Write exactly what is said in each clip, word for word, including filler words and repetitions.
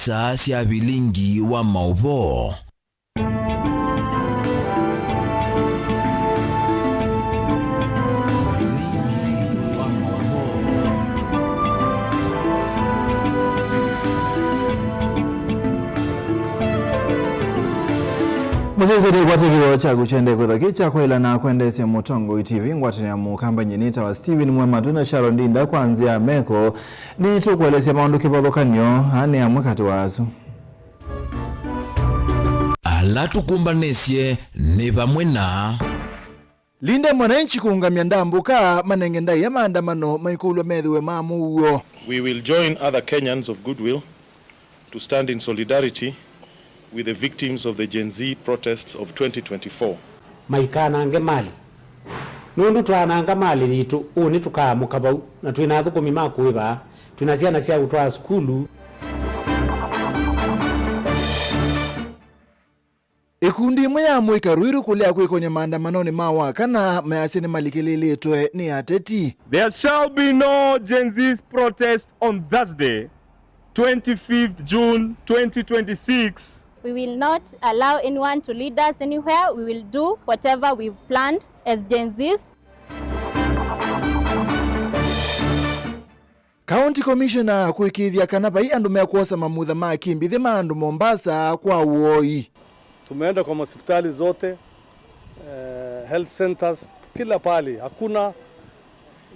Saa sya vilingi wa maũvoo. Mũsyaĩĩsya nĩkwate kĩw'ũ kyaku kyende kwĩthwa kĩ kya kwaĩla na kwendeesya Mũtongoi T V ngwatanĩo ya Mũkamba. Nyie nĩtawa Stephen Mwema, twĩ na Sharon Ndinda kwa nzĩa ya meko. Nĩtũkũelesya maũndũ kĩvathũkany'o, aa nĩ amwe katĩ wa asu. Ala tũkũmbanĩsye nĩ vamwe na Linda Mwananchi kũũngamya ndambũka, manenge ndaĩa maandamano maikũlw'a methĩwe ma mũuo. We will join other Kenyans of goodwill to stand in solidarity with the victims of the Gen Z protests of twenty twenty-four. Maikanange malĩ. Nũndũ twaananga malĩ yitũ, ũnĩ tũkaamũka vau, na twĩ na athũkũmi ma kũĩva, twĩ na syana sya ũtwaa sukulu. Ĩkundi ĩmwe ya amũika rũĩ rũkũlya kwĩkony'a maandamanonĩ ma Wakana mayasya nĩmalikĩlĩlĩtwe nĩ ateti. There shall be no Gen Z's protest on Thursday, twenty-fifth June twenty twenty-six. We will not allow anyone to lead us anywhere. We will do whatever we've planned as Gen Zs. County Commissioner kũĩkĩĩthya kana vai andũ mekwosa mamutha ma kĩmbithĩ ma andũ Mombasa kwa ũoi. Tumeenda kwa hospitali zote, eh, health centers, kila pahali. Hakuna,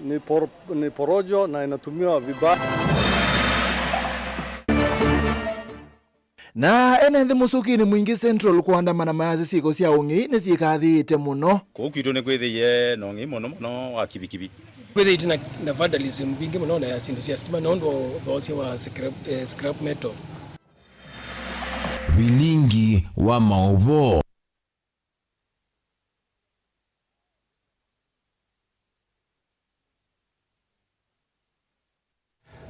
ni por-, ni porojo na inatumiwa vibaya. Na ene nthĩ mũsũkĩnĩ mwingĩ Central kũandamana mayasya syĩko sya ũng'ei nĩsyĩkathĩĩte mũno. Kũu kwitũ nĩkwĩthĩie na ũng'ei mũno mũno wa kivikivi. Kwĩthĩĩtwe na, na vandalism mbingĩ mũno na ya syĩndũ sya sitima nũndũ wa ũthoosya wa scrap, eh, scrap metal. Vilingi wa maũvoo.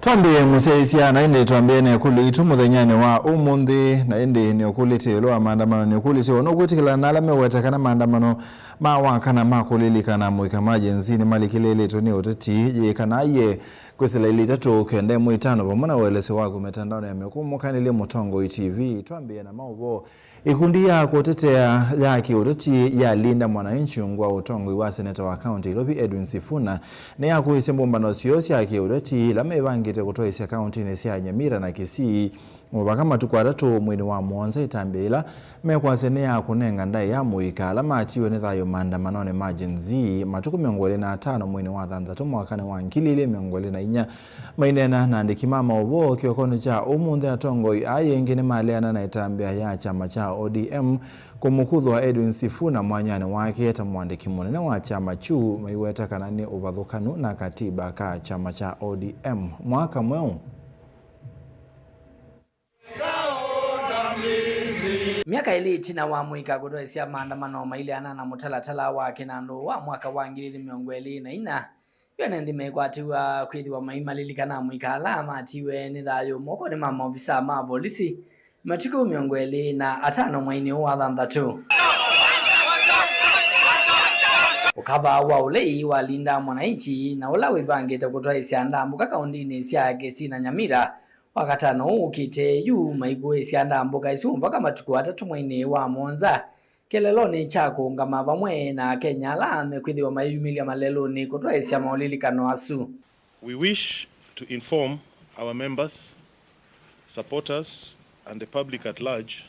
Twambĩĩe mũsyaĩĩsya, na ĩndĩ twambĩĩe na ĩkũlyo yitũ mũthenyanĩ wa ũmũnthĩ, na ĩndĩ nĩũkũlĩtye ĩũlũ wa maandamano. Nĩũkũlĩtye, nũkwĩtĩkĩlana na ala meweta kana maandamano ma Wakana ma kũlilikana amũika ma Gen Z nĩmalikĩlĩlĩtwe nĩ ũteti? Yĩĩ kana ye kwĩsĩla ilĩ itatũ kenda ĩmwe itano vamwe na ũelesyo waku mĩtandaonĩ ya mĩkũũ mũkanĩlye Mũtongoi T V. Twambĩĩe na maũvoo. Ĩkundi ya kũtetea ya kĩũteti ya Linda Mwananchi ungu wa ũtongoi wa seneta wa kaunti ya Ilovi Edwin Sifuna nĩyakũĩsye mbũmbano syoo sya kĩũteti ila mevangĩte kũtwaĩsya kauntinĩ sya Nyamira na Kisii mũvaka matukũ atatũ mweinĩ wa mũonza, ĩtambya ĩla mekwasya nĩ ya kũnenga ndaĩa amũika ala matiwe nĩ thayũ maandamanonĩ ma Gen Z matukũ mĩongo ĩlĩ na atano mweinĩ wa thanthatũ mwakanĩ wa ngili ilĩ mĩongo ĩlĩ na inya. Maineena na andĩki ma maũvoo kĩokonĩ kya ũmũnthĩ, atongoi aa yĩngĩ nĩmaleana na ĩtambya ya kyama kya O D M kũmũkuthũa Edwin Sifuna mwanyanĩ wake ta mũandĩki mũnene wa kyama kyu, maiweta kana nĩ ũvathũkanu na katiba ka kyama kya O D M. Mwaka mweũ. Myaka ĩlĩ ĩtina wa mũika kũtwaĩsya maandamano maileana na mũtalatala wa kĩnandũ wa mwaka wa ngili ilĩ mĩongo ĩlĩ na inya, yu ene nthĩ mekwatĩw'a kwĩthĩwa maimalilikana amũika ala matiwe nĩ thayũ mokonĩ ma maovisaa ma volisi matukũ mĩongo ĩlĩ na atano mweinĩ ũũ wa thanthatũ. Ũkava wa ũlei wa Linda Mwananchi na ũla wĩvangĩte kũtwaĩsya ndambũka kaũndĩnĩ sya Kisii na Nyamira, Wakatano ũũ ũkĩte yu maikũĩsya ndambũka isu mũvaka matukũ atatũ mweinĩ wa mũonza kĩlelonĩ kya kũũngama vamwe na Akenya ala mekwĩthĩwa mayĩyumĩlya malelũnĩ kũtwaĩsya maũlilikano asu. We wish to inform our members, supporters, and the public at large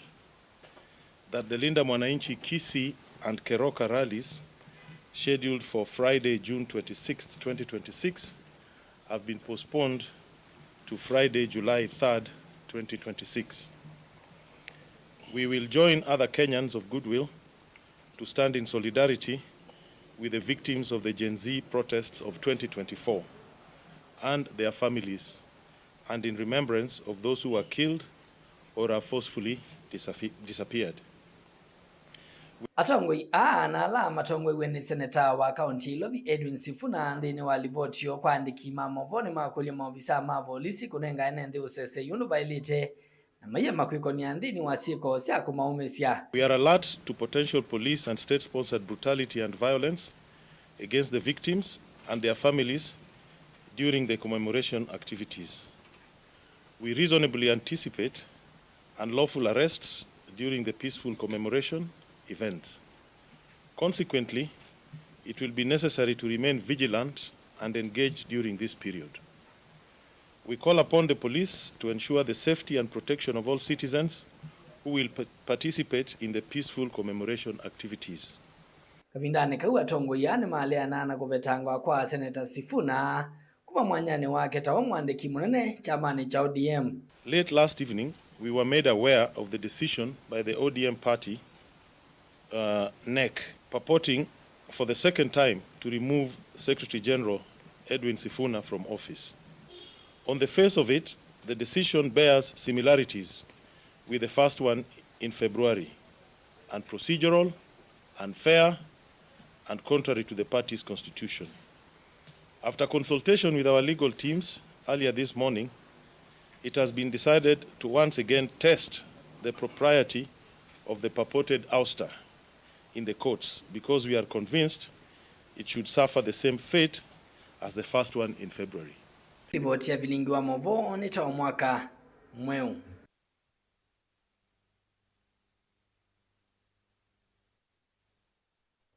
that the Linda Mwananchi Kisii and Keroka rallies scheduled for Friday, June twenty-sixth, twenty twenty-six, have been postponed to Friday, July third, twenty twenty-six. We will join other Kenyans of goodwill to stand in solidarity with the victims of the Gen Z protests of twenty twenty-four and their families, and in remembrance of those who were killed or are forcefully disaffi-, disappeared. Atongoi aa na ala matongoew'e nĩ seneta wa kaunti ya Ilovi Edwin Sifuna nthĩnĩ wa livoti yoo kwa andĩki ma maũvoo nĩmakũlya maovisaa ma volisi kũnenga ene nthĩ ũsesei ũndũ vaĩlĩte na maiema kwĩkonia nthĩnĩ wa syĩko sya kũmaũmĩsya. We are alert to potential police and state-sponsored brutality and violence against the victims and their families during the commemoration activities. We reasonably anticipate and lawful arrests during the peaceful commemoration event. Consequently, it will be necessary to remain vigilant and engaged during this period. We call upon the police to ensure the safety and protection of all citizens who will pa- participate in the peaceful commemoration activities. Kavindanĩ kau, atongoi aa nĩmaleanaa na kũvetangwa kwa Seneta Sifuna kuma mwanyanĩ wake ta we mwandĩki mũnene kyamanĩ kya O D M. Late last evening, we were made aware of the decision by the O D M party, uh, NEC, purporting for the second time to remove Secretary General Edwin Sifuna from office. On the face of it, the decision bears similarities with the first one in February, unprocedural, unfair, and contrary to the party's constitution. After consultation with our legal teams earlier this morning, it has been decided to once again test the propriety of the purported ouster in the courts because we are convinced it should suffer the same fate as the first one in February. Livoti ya vilingi wa movoo nĩ ta wa mwaka mweũ.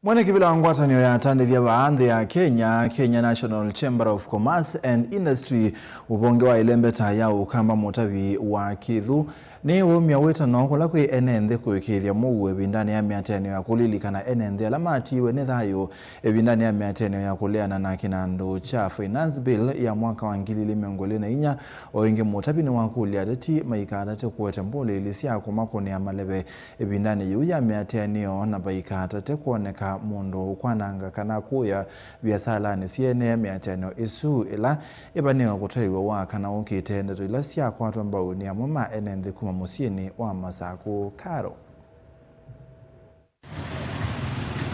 Mwene kĩvĩla wa ngwatanĩo ya atandĩthya vaa nthĩ ya Kenya, Kenya National Chamber of Commerce and Industry, ũvonge wa ĩlembeta ya ũkamba mũtavi wa kĩthu, nĩ waumya wĩtano kũla kwĩ ene nthĩ kũĩkĩĩthya mũuo ĩvindanĩ ya mĩatĩanĩo ya kũlilikana ene nthĩ ala matiiwe nĩ thayũ ĩvindanĩ ya mĩatĩanĩo ya kũleana na kĩnandũ kya Finance Bill ya mwaka wa ngili ili mĩongo ĩlĩ na inya. O ĩngĩ, mũtavi nĩwakũlya ateti maikatate kũete mbũlĩĩli sya kũmakũnĩa maleve ĩvindanĩ yĩu ya mĩatĩanĩo na vaikatate kwoneka mũndũ ũkwananga kana kũya viasalanĩ syene mĩatĩanĩo ĩsu ĩla ĩvanĩwe kũtwaiw'a wa kana ũkĩte. Ndeto ila syakwatwa mbau nĩ amwe ma ene nthĩ kuma mũsyĩnĩ wa Masakũ. Karo.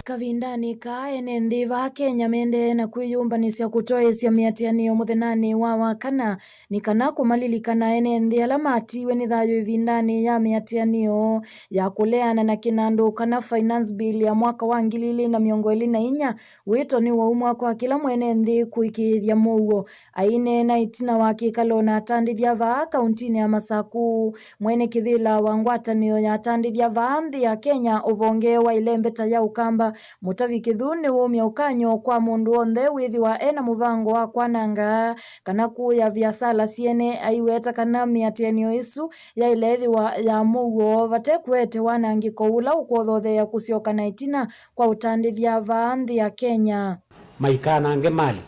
Kavindanĩ kaa, ene nthĩ vaa Kenya mendee na kwĩyũmbanĩsya kũtwaĩĩsya mĩatĩanĩo mũthenyanĩ wa Wakana, nĩ kana kũmalilikana ene nthĩ ala matiiwe nĩ thayũ ĩvindanĩ ya mĩatĩanĩo ya kũleana na kĩnandũ kana Finance Bill ya mwaka wa ngili ili na mĩongo ĩlĩ na inya. Wĩto nĩwaumwa kwa kĩla mwene nthĩ kũĩkĩĩthya mũuo. Aineena ĩtina wa kĩkalo na atandĩthya vaa kauntinĩ ya Masakũ, mwene kĩvĩla wa ngwatanĩo ya atandĩthya vaa nthĩ ya Kenya ũvonge wa ĩlembeta ya ũkamba, mũtavi kĩthu nĩwaumya ũkany'o kwa mũndũ w'onthe wĩthĩwa e na mũvango wa kwananga kana kũya viasala syene, aiweta kana mĩatĩanĩo ĩsu yaĩle ĩthĩwa ya mũuo vate kũete wanangĩko ũla ũkwothotheea kũsyoka na ĩtina kwa ũtandĩthya vaa nthĩ ya Kenya. Maikanange malĩ.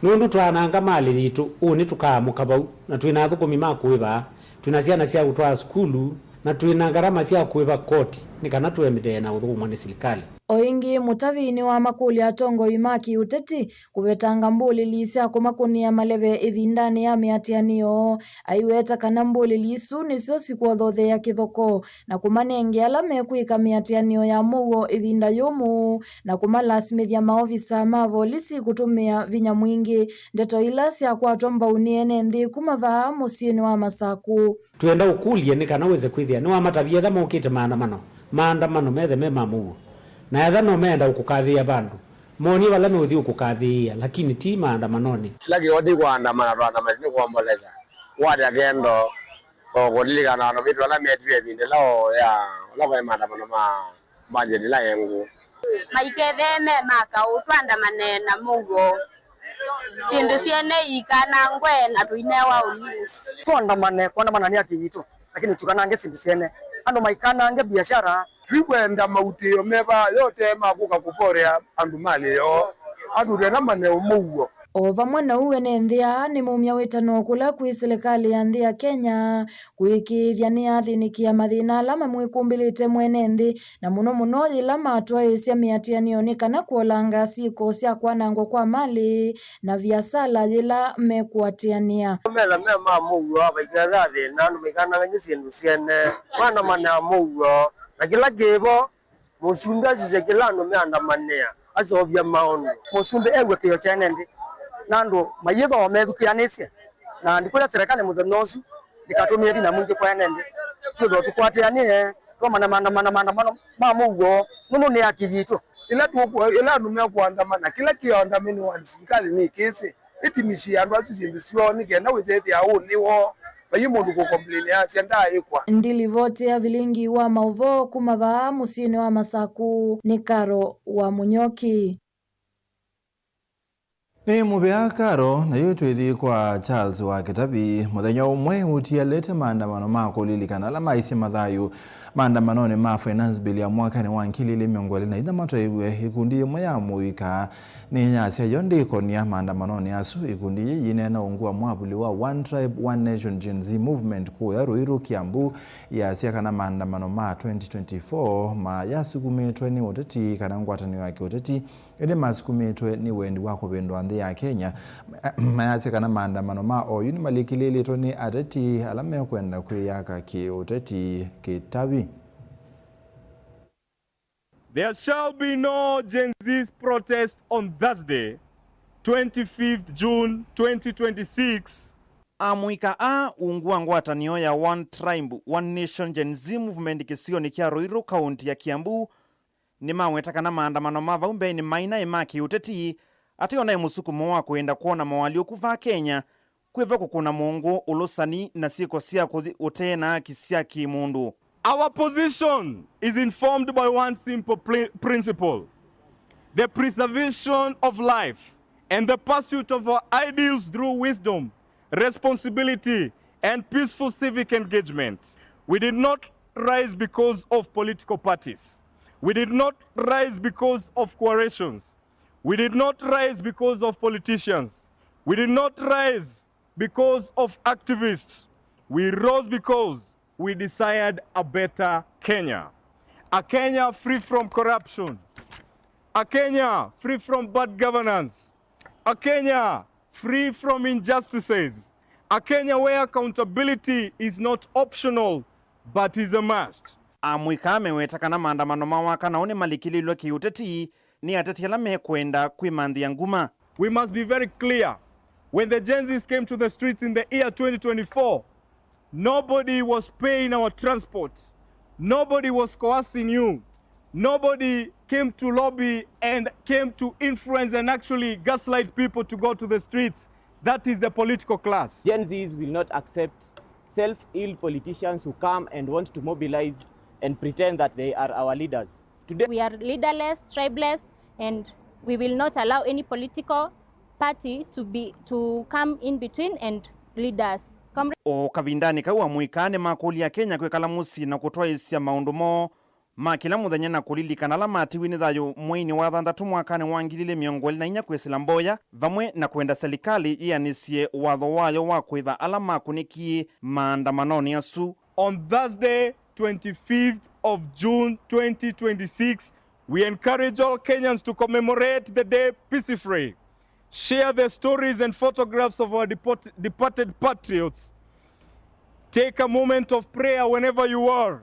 Nũndũ twaananga malĩ yitũ, ũnĩ tũkaamũka vau, na twĩ na athũkũmi ma kũĩva, twĩ na syana sya kũtwaa sukulu, na twĩ na ngarama sya kũĩva koti nĩ kana tũendeee na ũthũkũmwa nĩ silikalĩ. O ĩngĩ, mũtavi nĩwamakũlya atongoi ma kĩũteti kũvetanga mbũlĩli sya kũmakũnĩa maleve ĩvindanĩ ya mĩatĩanĩo, aiweta kana mbũlĩli isu nĩsyo sikwothotheea kĩthoko na kũmanenge ala mekwĩka mĩatĩanĩo ya mũuo ĩvinda yũmũ, na kũmalasimĩthya maovisa ma volisi kũtũmĩa vinya mwingĩ. Ndeto ila syakwatwa mbau nĩ ene nthĩ kuma vaa mũsyĩnĩ wa Masakũ. Twĩenda ũkũlye nĩ kana wĩse kwĩthĩa nĩwamatavya etha mokĩte maandamano, maandamano methe me ma mũuo, na etha no meenda ũkũkathĩĩa vandũ, moonie vala meũthi ũkũkathĩĩa, lakini ti maandamanonĩ. Kĩla kĩothi kũandamana, twaandamana nĩ kũombolesa, kũatya kĩendo, o kũlilikana andũ maitũ ala metiwe ĩvinda ĩla o ya ũla vaĩ maandamano ma mbanjeti ĩla ĩ ngũũ. Maiketheme ma kaũ, tũandamane na mũuo. Syĩndũ syene iikanangwe na tũinewa ũlinzi. Tũandamane, kũandamana nĩ haki yitũ, lakini tũikanange syĩndũ syene. Andũ maikanange biashara. Tũikwenda mautĩĩo me vaa yote ma kũka kũvorea andũ malĩ yoo. Andũ twenda maneo mũuo. O vamwe na ũu, ene nthĩ aa nĩmaumya wĩtano kũla kwĩ silikalĩ ya nthĩ ya Kenya kũĩkĩĩthya nĩyathĩnĩkĩa mathĩna ala mamwĩkũmbĩlĩte mwene nthĩ, na mũno mũno yĩla matwaĩĩsya mĩatĩanĩo nĩ kana kũolanga syĩko sya kwanangwa kwa malĩ na viasala yĩla mekũatĩanĩa. Metha me ma mũuo, vaiketha thĩna, andũ maikanangany'e syĩndũ syene, maandamanaa mũuo, na kĩla kĩvo, mũsumbĩ asisye kĩla andũ meandamanĩa, aseũvya maũndũ. Mũsumbĩ ew'e kĩyo kyene nthĩ, na andũ mayĩthooa methukĩanĩsye, na ndikũlya serikali mũthenya ũsu ndikatũmĩe vinya mwingĩ kwa ene nthĩ. Twĩthwa tũkwatĩanĩe, twamana maandamano, maandamano ma mũuo, nũndũ nĩ haki yitũ. Ĩla tũkũ-, ĩla andũ mekũandamana, kĩla kĩandamĩnĩwa nĩ silikalĩ nĩ kĩsĩ. Ĩtimisye andũ asu syĩndũ syoo nĩ kenda wĩsethĩa ũnĩ woo, Vai mũndũ kũkomplaini asya ndaaĩkwa. Ndilivoti ya vilingi wa maũvoo kuma vaa mũsyĩnĩ wa Masaku nĩ Karo wa Mũnyoki. Nĩ mũvea Karo, na yu twĩthi kwa Charles wa Kĩtavi. Mũthenya ũmwe ũtialĩte maandamano ma kũlilikana ala maisye mathayũ maandamanonĩ ma Finance Bill ya mwakanĩ wa ngili ilĩ mĩongo ĩlĩ na ithathatũ, ikundi ĩmwe ya mũika nĩyasya yo ndĩkonia maandamanonĩ asu. Ikundi yĩĩ yĩneena ungu wa mwavuli wa One Tribe, One Nation Gen Z Movement kũya Ruiru, Kiambu, yasya kana maandamano ma twenty twenty-four mayasukumĩtwe nĩ ũteti kana ngwatanĩo ya kĩũteti, ĩndĩ masukumĩtwe nĩ wendi wa kũvĩndũa nthĩ ya Kenya. Mayasya kana maandamano ma oyu nĩmalikĩlĩlĩtwe nĩ ateti ala mekwenda kwĩyaka kĩũteti. Kĩtavi. There shall be no Gen Z's protest on Thursday, twenty-fifth June twenty twenty-six. Amũika aa ungu wa ngwatanĩo ya One Tribe, One Nation Gen Z Movement kĩsionĩ kya Ruiru, kaunti ya Kiambu, nĩmaweta kana maandamano ma vau mbeenĩ mainaĩ ma kĩũteti, atĩ o naĩ mũsukumo wa kwenda kwona moalyũku vaa Kenya, kwĩva kũkũna mũngũ, ũlũsani, na syĩko sya kũthi ũtee na haki sya kĩ-mũndũ. Our position is informed by one simple pri-, principle: the preservation of life and the pursuit of our ideals through wisdom, responsibility, and peaceful civic engagement. We did not rise because of political parties. We did not rise because of coalitions. We did not rise because of politicians. We did not rise because of activists. We rose because we desired a better Kenya. A Kenya free from corruption. A Kenya free from bad governance. A Kenya free from injustices. A Kenya where accountability is not optional but is a must. Amũika meweta kana maandamano ma wakana ũũ nĩmalikĩlĩlwe kĩũteti nĩ ateti ala mekwenda kwĩmanthĩa nguma. We must be very clear. When the Gen Zs came to the streets in the year twenty twenty-four, nobody was paying our transport. Nobody was coercing you. Nobody came to lobby and came to influence and actually gaslight people to go to the streets. That is the political class. Gen Zs will not accept self-willed politicians who come and want to mobilize and pretend that they are our leaders. Today we are leaderless, tribeless, and we will not allow any political party to be, to come in between and lead us. Comrade. O kavindanĩ kau, amũika nĩmakũlya Akenya kwĩkala mũsyĩ na kũtwaĩsya maũndũ moo ma kĩla mũthenya na kũlilikana ala matiwe nĩ thayũ mweinĩ wa thanthatũ mwakanĩ wa ngili ilĩ mĩongo ĩlĩ na inya kwĩsĩla mboya, vamwe na kwenda selikalĩ yĩanĩsye watho wayo wa kũĩva ala makũnĩkie maandamanonĩ asu. On Thursday, twenty-fifth of June twenty twenty-six, we encourage all Kenyans to commemorate the day peacefully. Share the stories and photographs of our deport-, departed patriots. Take a moment of prayer whenever you are.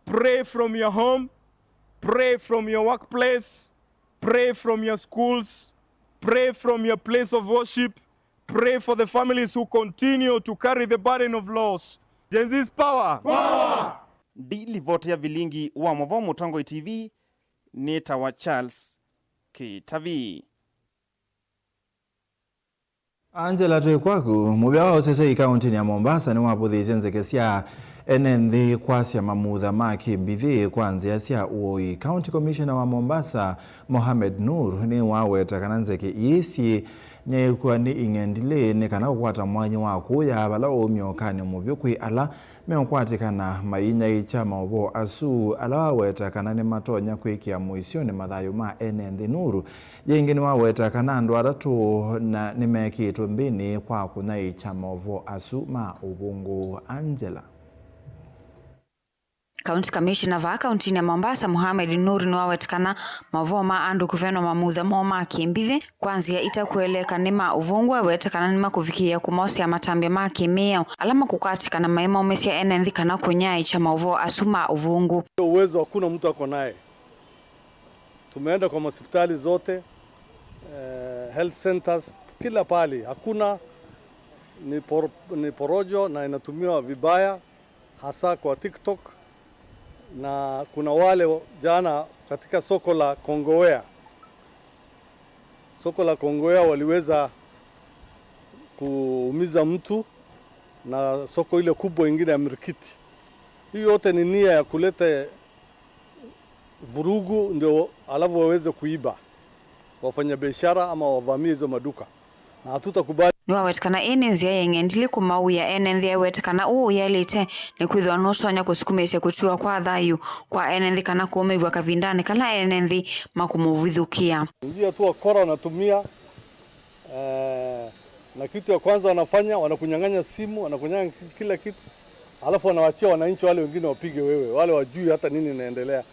Pray from your home, pray from your workplace, pray from your schools, pray from your place of worship, pray for the families who continue to carry the burden of loss. Gen Z's power! Power! Ndi livoti ya vilingi wa Mũvoo Mũtongoi T V, nĩtawa Charles Kĩtavi. Angela, twĩ kwaku. Mũvĩa wa ũsesei kaũntĩnĩ ya Mombasa nĩwavũthĩĩsye nzeke sya ene nthĩ kwasya mamutha ma kĩmbithĩ kwa nzĩa sya ũoi. County Commissioner wa Mombasa, Mohamed Noor, nĩwaweta kana nzeke ii syĩ nyaĩĩkwa nĩ ing'endilĩ nĩ kana kũkwata mwanya wa kũya vala ũũmyo ũkanĩ mũvyũ kwĩ ala meũkwatĩkana mainyaĩĩkya maũvoo asu, ala waweta kana nĩmatonya kwĩkĩa mũisyonĩ mathayũ ma ene nthĩ. Noor yĩngĩ nĩwaweta kana andũ atatũ na nĩmekĩĩtwe mbĩnĩ kwa kũnyaĩĩkya maũvoo asu ma ũvũngũ. Angela. County Commissioner vaa kauntinĩ ya Mombasa, Mohamed Noor, nĩwaweta kana maũvoo ma andũ kũvenwa mamutha moo ma kĩmbithĩ kwa nzĩa itakũeleeka nĩ ma ũvũngũ. Aweta kana nĩmakũvikĩĩa kũmosea matambya ma kĩmĩao ala makũkwatĩkana maimaumisya ene nthĩ kana kũnyaĩĩkya maũvoo asu ma ũvũngũ. Uwezo hakuna mtu ako naye. Tumeenda kwa hospitali zote, eh, health centers, kila pahali. Hakuna, ni por-, ni porojo na inatumiwa vibaya, hasa kwa TikTok. Na kuna wale jana katika soko la Kongowea, soko la Kongowea waliweza kuumiza mtu Na soko ile kubwa ingine ya Mirikiti. Hii yote ni nia ya kuleta vurugu ndio alafu waweze kuiba wafanyabiashara ama wavamie hizo maduka. Na hatutakubali. Nĩwaweta kana ĩĩ nĩ nzĩa yĩ ng'endilĩ kũmaũĩa ene nthĩ. Aweta kana ũũ ũyaĩlĩte nĩ kwĩthĩwa nũtonya kũsukumĩĩsya kũtiwa kwa thayũ kwa ene nthĩ kana kũũmĩw'a kavindanĩ kala ene nthĩ makũmũvithũkĩa. Njia tu wakora wanatumia, eh, na kitu ya kwanza wanafanya, wanakunyang'anya simu, wanakunyang'anya ki-, kila kitu, alafu wanawachia wananchi wale wengine wapige wewe, wale wajui hata nini inaendelea.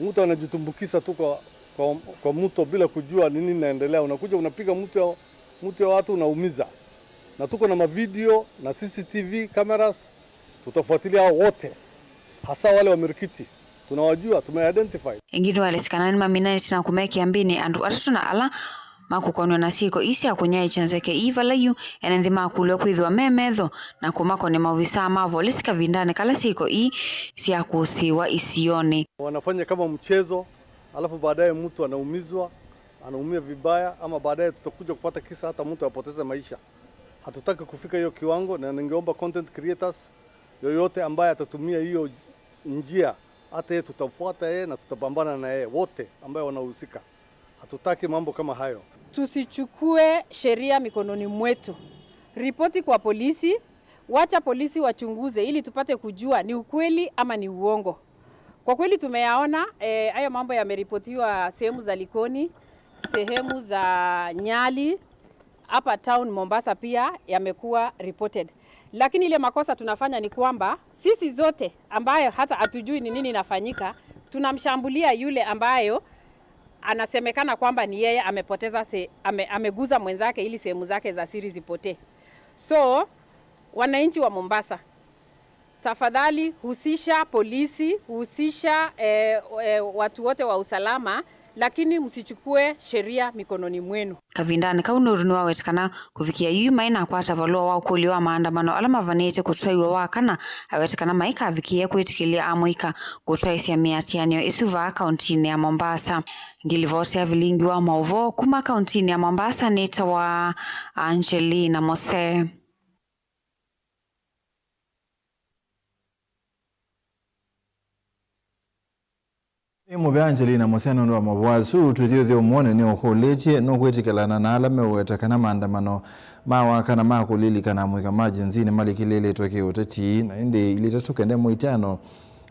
Mtu anajitumbukisa tu kwa, kwa, kwa mto bila kujua nini inaendelea. Unakuja unapiga mtu ya, mtu ya watu unaumiza. Na tuko na mavideo na C C T V cameras, tutafuatilia hao wote, hasa wale wa Mirikiti. Tunawajua, tumeidentify. Ĩngĩ nĩwaelesya kana nĩmaminanĩtye na kũmekĩa mbĩnĩ andũ atatũ na ala makũkonw'a na syĩko ii sya kũnyaĩĩkya nzeke ii, vala yu ene nthĩ makũlw'a kwĩthĩwa me metho na kũmakonĩa maovisaa ma volisi kavindanĩ kala syĩko ii syakũsĩĩwa isionĩ. Wanafanya kama mchezo, alafu baadaye mtu anaumizwa, anaumia vibaya, ama baadaye tutakuja kupata kisa hata mtu apoteze maisha. Hatutaki kufika hiyo kiwango, na ningeomba content creators, yoyote ambaye atatumia hiyo njia, hata yeye tutafuata yeye na tutapambana na yeye, wote ambaye wanahusika. Hatutaki mambo kama hayo. Tusichukue sheria mikononi mwetu. Ripoti kwa polisi, wacha polisi wachunguze ili tupate kujua ni ukweli ama ni uongo. Kwa kweli tumeyaona, eh, hayo mambo yameripotiwa sehemu za Likoni, sehemu za Nyali, hapa town Mombasa pia yamekuwa reported. Lakini ile makosa tunafanya ni kwamba sisi zote ambayo hata hatujui ni nini inafanyika, tunamshambulia yule ambayo anasemekana kwamba ni yeye amepoteza se-, ame-, ameguza mwenzake ili sehemu zake za siri zipotee. So, wananchi wa Mombasa, tafadhali husisha polisi, husisha, eh, eh, watu wote wa usalama, lakini msichukue sheria mikononi mwenu. Kavindanĩ kau, Nuru nĩwaweta kana kũvikĩa yu maĩ na kwata valũa wa ũkũlyo wa maandamano ala mavanĩte kũtwaiwa wa kana, aweta kana maikavikĩe kwĩtĩkĩlya amũika kũtwaĩsya mĩatĩanĩo ĩsu vaa kauntinĩ ya Mombasa. Ngilivoti ya vilingi wa maũvoo kuma kauntinĩ ya Mombasa nĩtawa Angelina Mose. Nĩ mũvea Angelina Mose nũndũ wa maũvoo asu. Twĩthyũthyũmũonĩ nĩũkũlĩtye, nũkwĩtĩkĩlana na ala meũweta kana maandamano ma wakana ma kũlilikana amũika ma Gen Z nĩmalikĩlĩlĩtwe kĩũteti, na ĩndĩ ilĩ itatũ kenda ĩmwe itano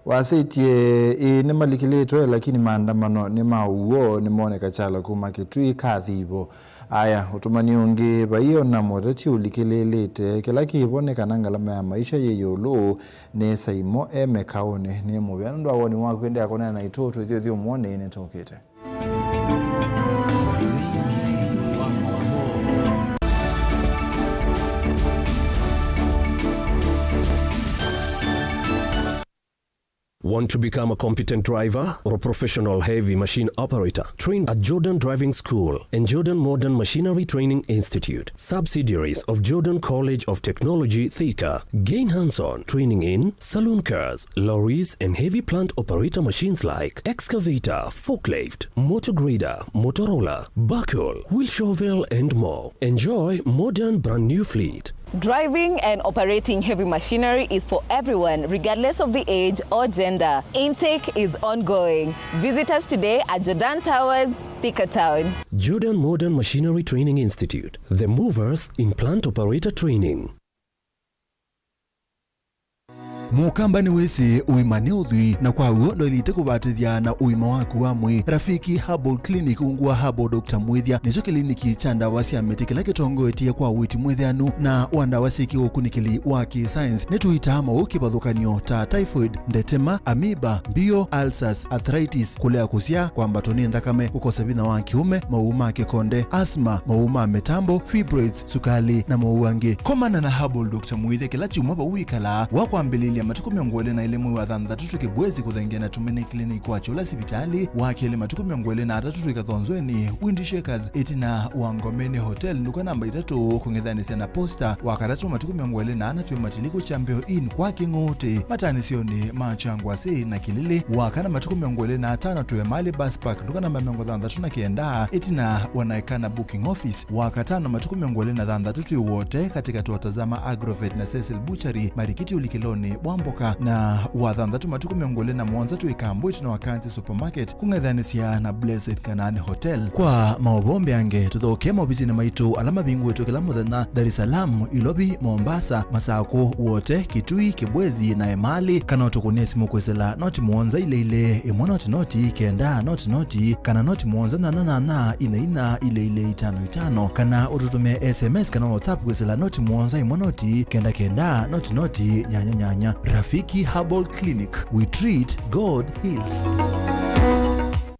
wasĩtye ĩĩ nĩmalikĩlĩtwe, lakini maandamano nĩ ma ũw'o, nĩmoneka kyalo kuma Kĩtui ka Thivo. Aya, ũtũmani ũngĩ, vai o na mũteti ũlikĩlĩlĩte. Kĩla kĩvo nĩ kana ngalama ya maisha yĩ ĩũlũ, nĩ Saimo e mĩkaũnĩ. Nĩ mũvea nũndũ wa woni waku, ĩndĩ akũneena naitũ twĩthyũthyũmũonĩ nĩtũkĩte. Want to become a competent driver or a professional heavy machine operator? Train at Jordan Driving School and Jordan Modern Machinery Training Institute, subsidiaries of Jordan College of Technology, Thika. Gain hands-on training in saloon cars, lorries, and heavy plant operator machines like excavator, forklift, motor grader, motor roller, backhoe, wheel shovel, and more. Enjoy modern brand new fleet. Driving and operating heavy machinery is for everyone, regardless of the age or gender. Intake is ongoing. Visit us today at Jordan Towers, Thika Town. Jordan Modern Machinery Training Institute, the movers in plant operator training. Mũkamba nĩwĩsĩ ũima nĩ ũthwii, na kwa w'o ndwaĩlĩte kũvatĩthya na ũima waku wa mwĩĩ. Rafiki Herbal Clinic ungu wa Herbal Doctor Mwĩthya nĩkyo kĩliniki kya ndawa sya mĩtĩ kĩla kĩtongoetye kwa ũiiti mwĩthĩanu na wa ndawa syĩ kĩũkunĩkĩli wa kĩ-science. Nĩtũitaa maũũ kĩvathũkany'o ta typhoid, ndetema, amoeba, mbio, ulcers, arthritis, kũlea kũsyaa, kwambatwa nĩ nthakame, kũkosa vinya wa kĩũme, maũũ ma kĩkonde, asthma, maũũ ma mĩtambo, fibroids, sukali, na maũũ angĩ. Komana na Herbal Doctor Mwĩthya kĩla kyumwa vau wĩkalaa wa kwambĩlĩlya Matukũ mĩongo ĩlĩ na ĩlĩ mwei wa thanthatũ twĩ Kibwezi kũthengeana na Tumaini Clinic kwa Kyũla sivitalĩ. Wa kelĩ matukũ mĩongo ĩlĩ na atatũ twĩ Kathonzweni, Windy Shakers, ĩtina wa Ngomeni Hotel, nduka namba itatũ, kũng'ethanĩsya na Posta. Wa katatũ matukũ mĩongo ĩlĩ na ana twĩ Matiliku Chambeo Inn kwa Kĩng'ũtĩ, mataanĩsyonĩ ma Kyangwasĩ na Kĩlili. Wa kana matukũ mĩongo ĩlĩ na atano twĩ Emali Bus Park, nduka namba mĩongo thanthatũ na kenda, ĩtina wa Naekana Booking Office. Wa katano matukũ mĩongo ĩlĩ na thanthatũ twĩ Wote, katĩkatĩ wa Tazama Agrovet na Cecil Butchery, Marikiti ũlikĩlonĩ wa Mboka. Na wa thanthatũ matukũ mĩongo ĩlĩ na mũonza twĩ Kambo ĩtina wa Kanzi Supermarket, kũng'ethanĩsya na Blessed Canaan Hotel. Kwa maũvoo mbeange, tũthokee maovisinĩ maitũ ala mavingũĩtwe kĩla mũthenya, Dar es Salaam, Ilovi, Mombasa, Masakũ, Wote, Kitui, Kibwezi na Emali, kana ũtũkũnĩe simũ kwĩsĩla noti mũonza ilĩ ilĩ, ĩmwe noti noti, kenda noti noti, kana noti mũonza nyanya nyanya, ina ina, ilĩ ilĩ, itano itano, kana ũtũtũmĩe S M S kana WhatsApp kwĩsĩla noti mũonza ĩmwe noti, kenda kenda, noti noti, nyanya nyanya. Rafiki Herbal Clinic, we treat, God heals.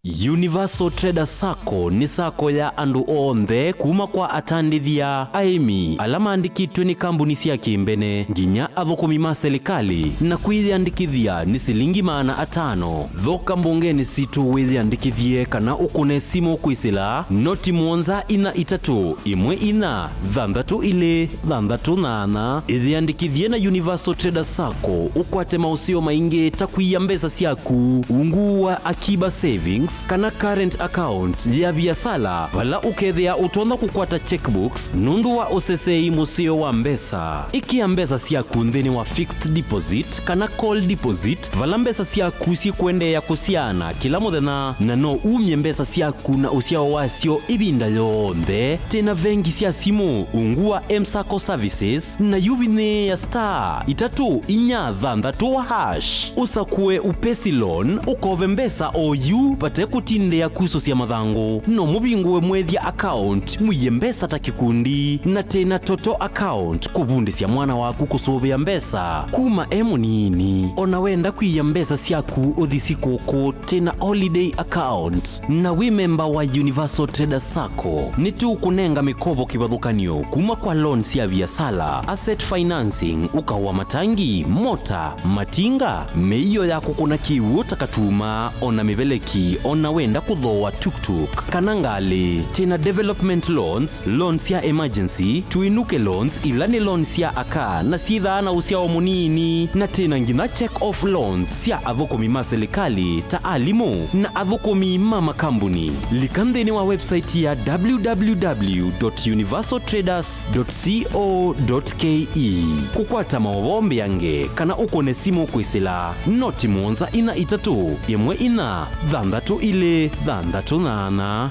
Universal Trader Sacco nĩ sacco ya andũ onthe, kuma kwa atandĩthya, aĩmi, ala maandĩkĩtwe nĩ kambuni sya kĩmbene, nginya athũkũmi ma silikalĩ, na kwĩyĩandĩkĩthya nĩ silingi maana atano. Thoka mbongenĩ sitũ wĩyĩandĩkĩthye kana ũkũne simũ kwĩsĩla noti mũonza inya itatũ, ĩmwe inya, thanthatũ ilĩ, thanthatũ nyanya. Ĩyĩandĩkĩthye na Universal Trader Sacco ũkwate maũseo maingĩ ta kũia mbesa syaku ungu wa Akiba Savings kana current account ya viasala, vala ũkethĩa ũtonya kũkwata checkbooks nũndũ wa ũsesei mũseo wa mbesa. Ĩkĩa mbesa syaku nthĩnĩ wa fixed deposit kana call deposit, vala mbesa syaku syĩkũendeea kũsyaana kĩla mũthenya, na no umye mbesa syaku na ũsyao wasyo ĩvinda yonthe. Twĩ na vengi sya simũ ungu wa M-Sacco Services, na yu vinyĩĩa star itatũ inya thanthatũ hash, ũsakũe Upesi Loan, ũkove mbesa o yu vate kũtindĩa kusũsya mathangũ. No mũvingũe mwethya account, mũie mbesa ta kĩkundi, na twĩ na Toto account, kũvundĩsya mwana waku kũsũvĩa mbesa kuma e mũnini. O na wenda kwia mbesa syaku ũthi sikũkũ, twĩ na holiday account. Na wĩ memba wa Universal Trader Sacco, nĩtũkũnenga mĩkovo kĩvathũkany'o kuma kwa loan sya viasala, asset financing, ũkao wa matangi, mota, matinga, mĩio ya kũkũna kĩw'ũ ta katuma, o na mĩveleki, o na wenda kũthooa tuktuk kana ngalĩ. Twĩ na development loans, loan sya emergency, tũinũke loans, ila nĩ loan sya aka na syĩthaa na ũsyao mũnini, na twĩ na nginya check off loans sya athũkũmi ma silikalĩ ta alimũ na athũkũmi ma makambuni. Lika nthĩnĩ wa website ya w w w dot universal traders dot co dot k e kũkwata maũvoo mbeange kana ũkũne simũ kwĩsĩla noti mũonza inya itatũ, ĩmwe inya, thanthatũ ilĩ, thanthatũ nyanya.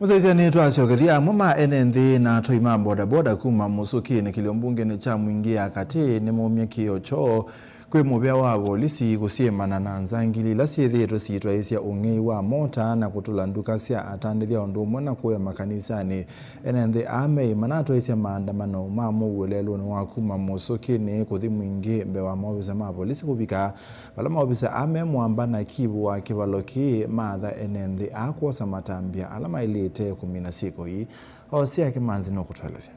Mũsyaĩĩsya, nĩtwasyokethya amwe ma ene nthĩ na atwai ma bodaboda kuma Mũsũkĩnĩ kĩlio mbungenĩ kya Mwingĩ ya Katĩ nĩmaumya kĩĩo kyoo kwĩ mũvĩa wa volisi kũsyĩmana na nzangili ila syĩthĩĩtwe siitwaĩĩsya ũng'ei wa mota na kũtũla nduka sya atandĩthya ũndũ ũmwe na kũya makanisanĩ. Ene nthĩ aa meĩ manatwaĩĩsya maandamano ma mũuo lelũnĩ wa kuma Mũsũkĩnĩ kũthi Mwingĩ mbee wa maovisa ma volisi kũvika vala maovisa aa me mũamba na kivu wa kĩvalo kĩĩ maatha ene nthĩ aa kwosa matambya ala maĩlĩte kũmina syĩko ii. Hosea Kĩmanzi nũkũtũelesya.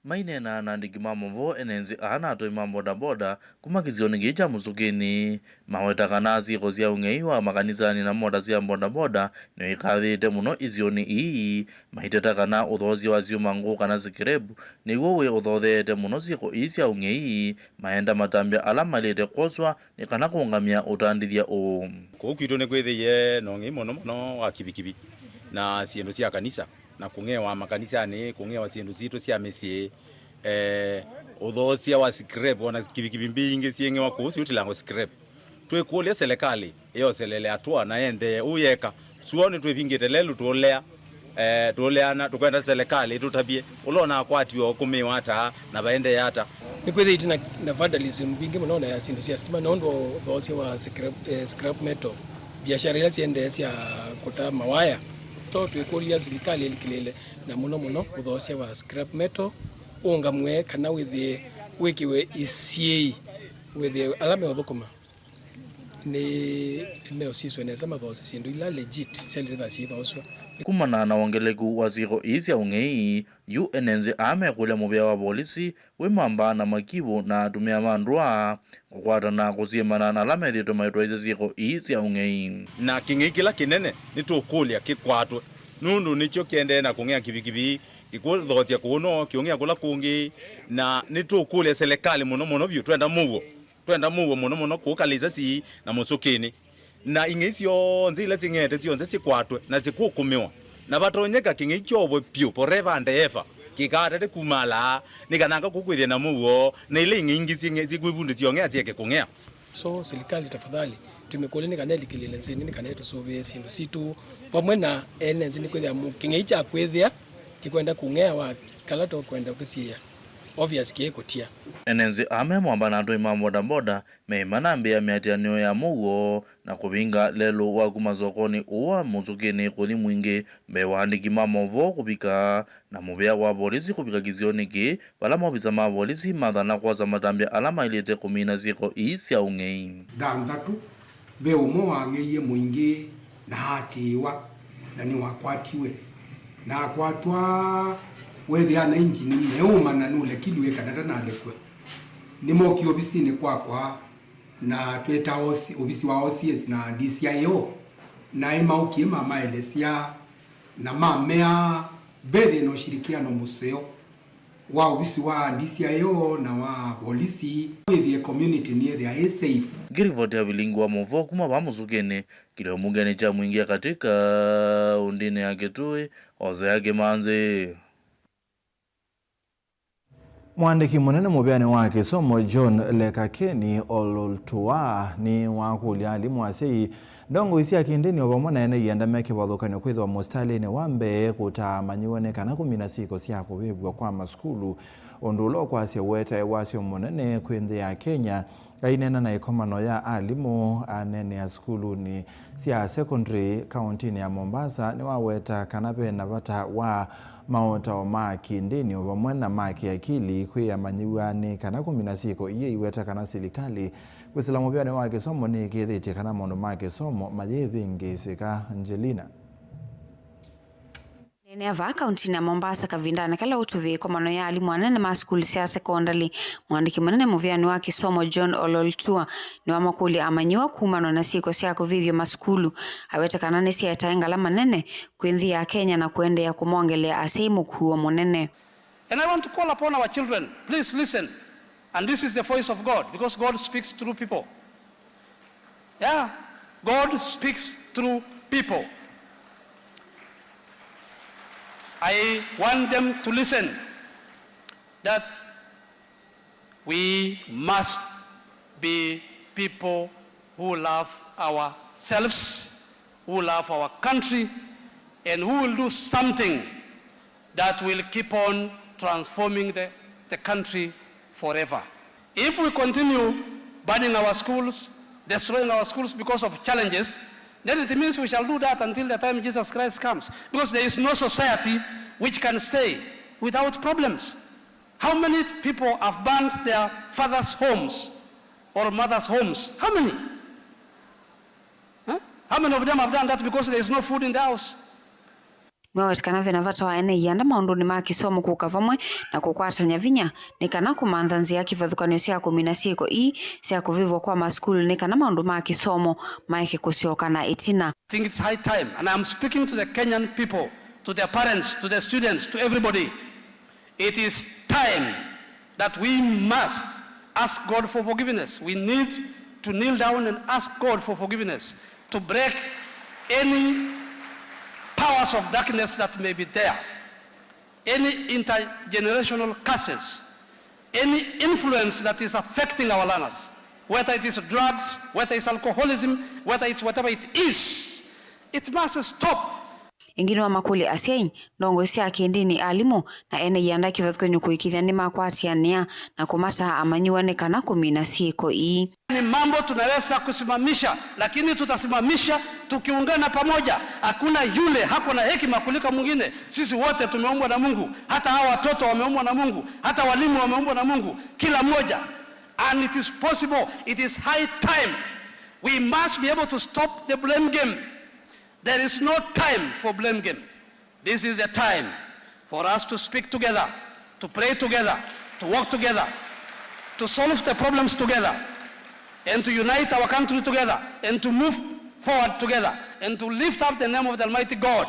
Maineenaa na andĩki ma maũvoo, ene nzĩ aa na atwai ma bodaboda kuma kĩsionĩ kĩĩ kya Mũsũkĩnĩ maweta kana syĩko sya ũng'ei wa makanisanĩ na mota sya bodaboda nĩo ikathĩĩte mũno isionĩ ii, maiteta kana ũthoosya wa syũmangũ kana scrap nĩw'o wĩ ũthotheete mũno syĩko ii sya ũng'ei, maenda matambya ala maĩlĩte kwoswa nĩ kana kũũngamya ũtandĩthya ũũ. Kũu kwitũ nĩkwĩthĩie na ũng'ei mũno mũno wa kivikivi na syĩndũ sya kanisa. Na kũng'ewa makanisanĩ, kũng'ewa syĩndũ sitũ sya mĩsyĩ, eh, ũthoosya wa scrap, ona kivikivi mbingĩ syĩng'ewa kũu syũtilangwa scrap. Twĩkũlya selekalĩ ĩoselele atũa na yendee ũyeka. Suo nĩtwĩvingĩte lelũ tũũlea, eh, tũũleana, tũkwenda selekalĩ ĩtũtavye ũla ũnakwatiwe ũkũmĩwa ata na vaendee ata. Nĩkwĩthĩĩtwe na, na vandalism mbingĩ mũno na ya syĩndũ sya sitima nũndũ wa ũthoosya wa scrap, eh, scrap metal. Biashara ila siendee sya kũta mawaya. To twĩkũlya silikalĩ ĩlikĩlĩĩle, na mũno mũno ũthoosya wa scrap metal ũũngamw'e kana wĩthĩe wĩkĩwe isyĩĩ Wĩthĩe ala meũthũkũma nĩ meũsisw'a nesa mathoosye syĩndũ ila legit syaĩlĩte kwĩthĩwa syĩthoosw'a. Kumana na wongeleku wa syĩko ii sya ũng'ei, yu ene nzĩ aa mekũlya mũvĩa wa volisi wĩ mamba na makivũ na atumĩa ma ndũa kũkwatana kũsiĩmana na ala methĩĩtwe maitwaĩĩsya syĩko ii sya ũng'ei. Na kĩng'ei kĩla kĩnene nĩtũkũlya kĩkwatwe, nũndũ nĩkyo kĩendee na kũng'ea kĩvikivi, kĩkũthoosya kũũ no kĩũng'ea kũla kũngĩ, na nĩtũkũlya selekalĩ mũno mũno vyũ, twenda mũuo, twenda mũuo mũno mũno kũũ Kalisasi na Mũsũkĩnĩ. Na ing'ei syonthe ila sying'eete syonthe sikwatwe na sikũkũmĩwa, na vatonyeka kĩng'ei kyovwe vyũ forever and ever, kĩkatate kumalaa, nĩ kana anga kũkwĩthĩe na mũuo, na ila ing'ei ingĩ syĩng'e-, syĩkwĩvundĩsya ũng'ea syeke kũng'ea. So, silikalĩ, tafadhali, tũmĩkũlye nĩ kana ĩlikĩlĩle nzĩnĩ, nĩ kana ĩtũsũvĩe syĩndũ sitũ vamwe na ene nzĩ, nĩ kwĩthĩa mũ-, kĩng'ei kya kwĩthĩa kĩkwenda kũng'ea wa kala tũkwenda ũkĩsiĩĩa, obvious kĩĩ kũtia. Ene nzĩ aa me mwamba na atũi ma bodaboda meĩma na mbĩa mĩatĩanĩo ya mũuo na kũvinga lelũ wa kuma sokonĩ ũũ wa Mũsũkĩnĩ kũthi Mwingĩ mbee wa andĩki ma maũvoo kũvika, na mũvĩa wa volisi kũvika kĩsionĩ kĩĩ, vala maovisa ma volisi mathana kwosa matambya ala maĩlĩte kũmina syĩko ii sya ũng'ei. Thanthatũ, ve ũmwe wang'eie Mwingĩ na aatĩĩwa, na nĩwakwatiwe. Na akwatwa, weethĩa na injini meũma na nũlekilw'e kana ndanalekw'a. Nĩmookie ovisinĩ kwakwa, na tweta osi-, ovisi wa O C S na D C I O, naĩ maũkie mamaelesya na mamea ve thĩna ũshirikiano mũseo wa ovisi wa D C I O na wa volisi, wĩthĩe community nĩyĩthĩa ĩ safe. Ngĩrivoti ya vilingi wa maũvoo kuma vaa Mũsũkĩnĩ, kĩlĩo mbungenĩ kya Mwingĩ ya Katĩ kaũntĩnĩ ya Kitui, Hosea Kĩmanzi. Mũandĩki mũnene mũvĩanĩ wa kĩsomo John Lekakeni Ololtuaa nĩwakũlya alimũ, asyai, ndongoi sya kĩndĩni o vamwe na ene ianda me kĩvathũkany'o kwĩthĩwa mũsitalĩnĩ wa mbee kũtaa amanyĩw'a nĩ kana kũmina syĩko sya kũvĩvw'a kwa masukulu, ũndũ ũla ũkwasya ũetae wasyo mũnene kwĩ nthĩ ya Kenya. Aineena na ĩkomano ya alimũ anene a sukulunĩ sya sekondalĩ kaũntĩnĩ ya Mombasa, nĩwaweta kana ve na vata wa maũtao ma kĩndĩni o vamwe na ma kĩakili kwĩ amanyĩw'a nĩ kana kũmina syĩko ii, aiweta kana silikalĩ kwĩsĩla mũvĩanĩ wa kĩsomo nĩĩkĩĩthĩtye kana maũndũ ma kĩsomo mayĩvĩngĩĩsĩka. Angelina. Neenea vaa kaũntĩnĩ ya Mombasa kavindanĩ kala ũtũvĩe ĩkomano ya alimũ anene ma sukulu sya sekondalĩ, mũandĩki mũnene mũvĩanĩ wa kĩsomo John Ololtuaa nĩwamakũlya amanyĩw'a kumana na syĩko sya kũvĩvya masukulu, aweta kana nĩsyaetae ngalama nene kwĩ nthĩ ya Kenya na kũendeea kũmongelea asyai mũkuo mũnene. And I want to call upon our children, please listen. And this is the voice of God, because God speaks through people. Yeah, God speaks through people. I want them to listen that we must be people who love ourselves, who love our country, and who will do something that will keep on transforming the, the country forever. If we continue burning our schools, destroying our schools because of challenges, then it means we shall do that until the time Jesus Christ comes, because there is no society which can stay without problems. How many people have burned their fathers' homes or mothers' homes? How many? Huh? How many of them have done that because there is no food in the house? Nĩwaweta kana ve na vata wa ene ianda maũndũnĩ ma kĩsomo kũka vamwe na kũkwatany'a vinya nĩ kana kũmantha nzĩa kĩvathũkany'o sya kũmina syĩko ii sya kũvĩvw'a kwa masukulu nĩ kana maũndũ ma kĩsomo maeke kũsyoka na ĩtina. I think it's high time, and I'm speaking to the Kenyan people, to their parents, to the students, to everybody. It is time that we must ask God for forgiveness. We need to kneel down and ask God for forgiveness, to break any powers of darkness that may be there, any intergenerational curses, any influence that is affecting our learners, whether it is drugs, whether it's alcoholism, whether it's whatever it is, it must stop. Ĩngĩ nĩwamakũlya asyai, ndongoi sya kĩndĩni, alimũ, na ene ianda kĩvathũkany'o kũĩkĩĩthya nĩmakwatĩanĩa na kũmataa amanyĩw'a nĩ kana kũmina syĩko ii. Ni mambo tunaweza kusimamisha, lakini tutasimamisha tukiungana pamoja. Hakuna yule hako na hekima kuliko mwingine. Sisi wote tumeumbwa na Mungu. Hata hawa watoto wameumbwa na Mungu. Hata walimu wameumbwa na Mungu. Kila mmoja. And it is possible, it is high time. We must be able to stop the blame game. There is no time for blame game. This is the time for us to speak together, to pray together, to work together, to solve the problems together, and to unite our country together, and to move forward together, and to lift up the name of the Almighty God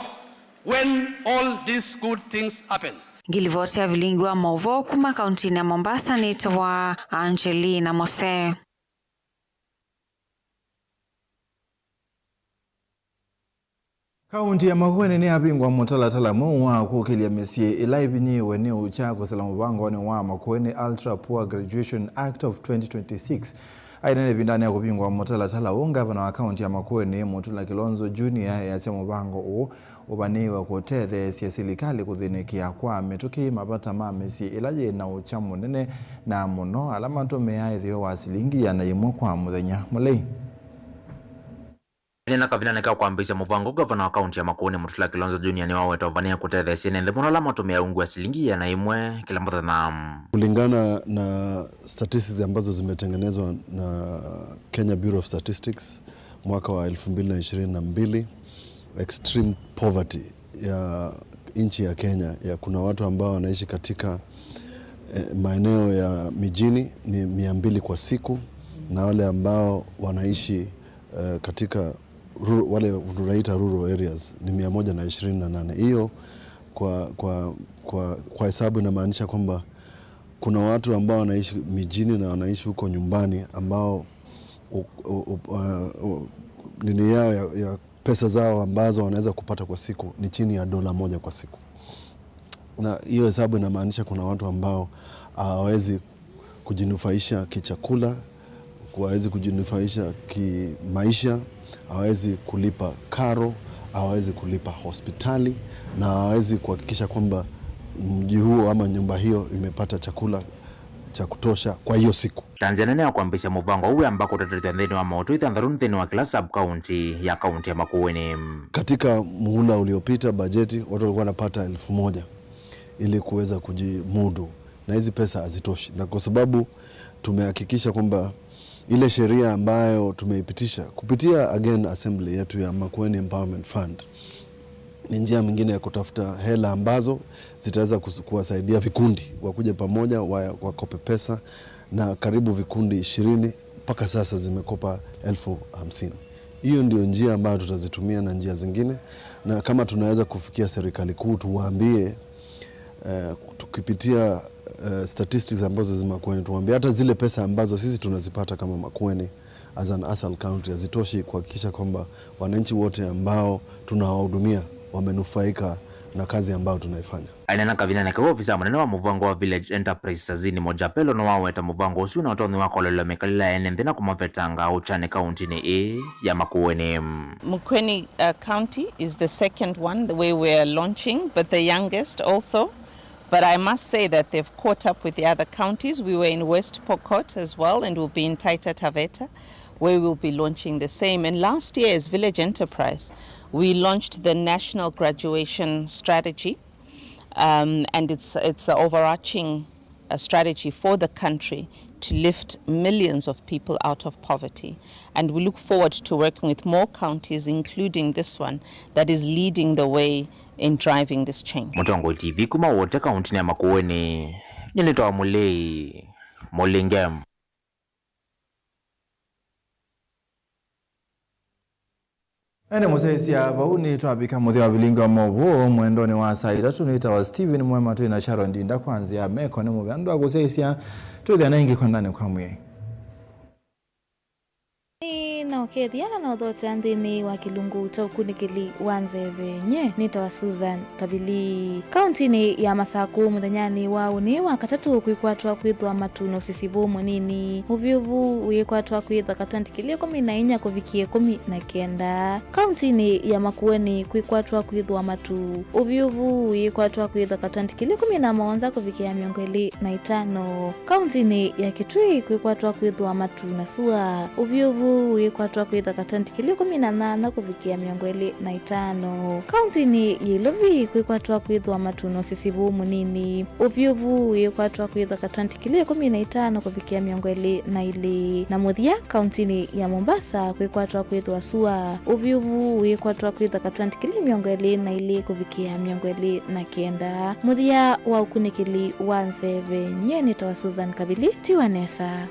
when all these good things happen. Ngilivoti ya vilingi wa mauvoo kuma kauntinĩ ya Mombasa nĩtawa Angelina Mose. Kaunti ya Makueni nĩyavingũa mũtalatala mweũ wa kũkĩlya mĩsyĩ ĩla ĩvinyĩĩwe nĩ ũkya kũsila mũvangonĩ wa Makueni Ultra Poor Graduation Act of twenty twenty-six. Ainena ĩvindanĩ ya kũvingũa mũtalatala ũũ, ngavana wa kaunti ya Makueni Mutula Kilonzo Junior easya mũvango ũũ ũvanĩĩwe kũtetheesya silikalĩ kũthĩnĩkĩa kwa mĩtũkĩ mavata ma mĩsyĩ ĩla yĩ na ũkya mũnene, na mũno ala matũmĩaa ĩtheo wa silingi ĩana yĩmwe kwa mũthenya. Mũlei. Ĩneena kavindanĩ ka kwambĩĩsya mũvango, ngavana wa kaunti ya Makueni Mutula Kilonzo Junior nĩwaweta ũvanĩe kũtetheesya ene nthĩ mũno ala matũmĩaa ungu wa silingi ĩana yĩmwe kĩla mũthenya. Kulingana na statistics ambazo zimetengenezwa na Kenya Bureau of Statistics mwaka wa elfu mbili na ishirini na mbili, extreme poverty ya nchi ya Kenya, ya kuna watu ambao wanaishi katika, eh, maeneo ya mijini ni mia mbili kwa siku, na wale ambao wanaishi, eh, katika ru-, wale tunaita rural areas ni mia moja na ishirini na nane. Hiyo kwa, kwa, kwa, kwa hesabu inamaanisha kwamba kuna watu ambao wanaishi mijini na wanaishi huko nyumbani ambao u-, u-, u-, uh, u-, nini yao ya, ya pesa zao ambazo wanaweza kupata kwa siku ni chini ya dola moja kwa siku. Na hiyo hesabu inamaanisha kuna watu ambao hawawezi kujinufaisha kichakula, hawawezi kujinufaisha kimaisha, hawawezi kulipa karo, hawawezi kulipa hospitali, na hawawezi kuhakikisha kwamba mji huo ama nyumba hiyo imepata chakula cha kutosha kwa hiyo siku. Ta nzĩa nene ya kwambĩĩsya mũvango ũũ wĩamba kũtatĩthw'a nthĩnĩ wa maũtũ ĩthanthatũ nthĩnĩ wa kĩla sub-county ya kaunti ya Makueni. Katika muhula uliopita, bajeti, watu walikuwa wanapata elfu moja ili kuweza kujimudu, na hizi pesa hazitoshi, na kwa sababu tumehakikisha kwamba ile sheria ambayo tumeipitisha kupitia, again, assembly yetu ya Makueni Empowerment Fund, ni njia mingine ya kutafuta hela ambazo zitaweza kus-, kuwasaidia vikundi wakuje pamoja, wa-, wakope pesa, na karibu vikundi ishirini mpaka sasa zimekopa elfu hamsini. Hiyo ndio njia ambayo tutazitumia na njia zingine, na kama tunaweza kufikia serikali kuu tuwaambie, eh, tukipitia, eh, statistics ambazo zimekuwa, tuwaambie hata zile pesa ambazo sisi tunazipata kama Makueni as an ASAL county hazitoshi kuhakikisha kwamba wananchi wote ambao tunawahudumia wamenufaika na kazi ambayo tunaifanya. Aineena kavindanĩ kau, ofisa mũnene wa mũvango wa Village Enterprise Sazini Mojapelo nĩwaweta mũvango ũsu na ũtonyi wa kũlolelwa mĩkalĩle ya ene nthĩ na kũmavetanga ũkyanĩ kauntinĩ ĩĩ ya Makueni. Makueni, uh, County is the second one, the way we're launching, but the youngest also. But I must say that they've caught up with the other counties. We were in West Pokot as well, and we'll be in Taita Taveta, where we'll be launching the same. And last year, as Village Enterprise, we launched the National Graduation Strategy, um, and it's, it's the overarching, uh, strategy for the country to lift millions of people out of poverty. And we look forward to working with more counties, including this one, that is leading the way in driving this change. Mũtongoi T V kuma Wote kauntinĩ ya Makueni, nyie nĩtawa Mũlei Mũlinge. Ene mũsyaĩĩsya, vau nĩtwavika mũthya wa vilingi wa maũvoo mwendonĩ wa saa itatũ. Nĩtawa Steven Mwema, twĩ na Sharon Ndinda kwa nzĩa ya meko nĩ mũvea andũ a kũsyaĩĩsya. Twĩthĩa na ĩngĩ kwandanĩ kwa mwĩai. Nĩ na ũkethya na na ũthotea nthĩnĩ wa kĩlungu kya ũkunĩkĩli wa nzeve. Nyie nĩtawa Susan Kavili. Kauntinĩ ya Masakũ mũthenyanĩ wa ũnĩ wa katatũ kwĩkwatwa kwĩthwa matu na ũsisivũ mũnini. Ũvyũvu wĩkwatwa kwĩthwa katĩ wa ndigilii ĩkũmi na inya kũvikia ĩkũmi na kenda. Kauntinĩ ya Makueni kwĩkwatwa kwĩthwa matu. Ũvyũvu wĩkwatwa kwĩthwa katĩ wa ndigilii ĩkũmi na mũonza kũvikĩa mĩongo ĩlĩ na itano. Kauntinĩ ya Kitui kwĩkwatwa kwĩthwa matu na sua. Ũvyũvu wĩkwatwa kwatwa kwĩthwa katenti kĩlĩ ĩkũmi na nyanya kũvikĩa mĩongo ĩlĩ na itano. Kauntinĩ ya Ilovi kwĩkwatwa kwĩthwa matu na ũsisivu mũnini. Ũvyũvu wĩkwatwa kwĩthwa katenti kĩlĩ ĩkũmi na itano kũvikĩa mĩongo ĩlĩ na ilĩ. Na mũthya, kauntinĩ ya Mombasa kwĩkwatwa kwĩthwa sua. Ũvyũvu wĩkwatwa kwĩthwa katenti kĩlĩ mĩongo ĩlĩ na ilĩ kũvikĩa mĩongo ĩlĩ na kenda. Mũthya wa ũkunĩkĩli wa nzeve, nyie nĩtawa Susan Kavili, tiwa nesa.